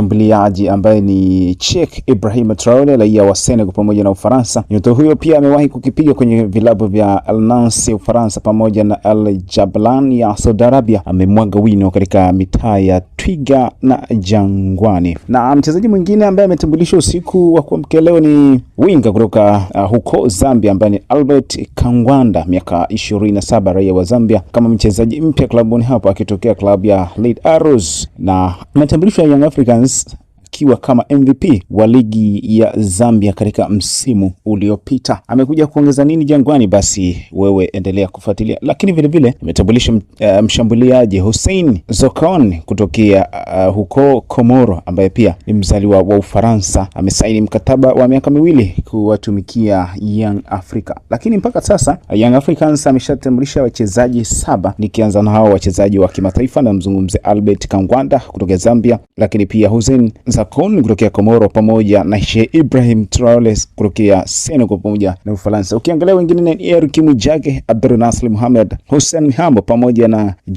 Mshambuliaji ambaye ni Cheikh Ibrahim Traore, raia wa Senegal pamoja na Ufaransa. Nyota huyo pia amewahi kukipiga kwenye vilabu vya Al Nassr ya Ufaransa pamoja na Al Jablan ya Saudi Arabia. Amemwaga wino katika mitaa ya Twiga na Jangwani. Na mchezaji mwingine ambaye ametambulishwa usiku wa kuamkia leo ni winga kutoka huko Zambia ambaye ni Albert Kangwanda, miaka 27, raia wa Zambia, kama mchezaji mpya klabuni hapo akitokea klabu ya Lead Arrows, na ametambulishwa Young Africans akiwa kama MVP wa ligi ya Zambia katika msimu uliopita. Amekuja kuongeza nini Jangwani? Basi wewe endelea kufuatilia, lakini vilevile imetambulisha mshambuliaji Hussein Zokon kutokea huko Komoro ambaye pia ni mzaliwa wa Ufaransa. Amesaini mkataba wa miaka 2 kuwatumikia Young Africa, lakini mpaka sasa Young Africans ameshatambulisha wachezaji 7, nikianza na hao wachezaji wa kimataifa, na mzungumze Albert Kangwanda kutokea Zambia, lakini pia Hussein Zakon kutokea Komoro pamoja na Sheikh Ibrahim Traore kutokea Senegal pamoja na Ufaransa. Ukiangalia wengine ni Eric Mwijage, Abdul Nasir Mohamed, Hussein Mihambo pamoja na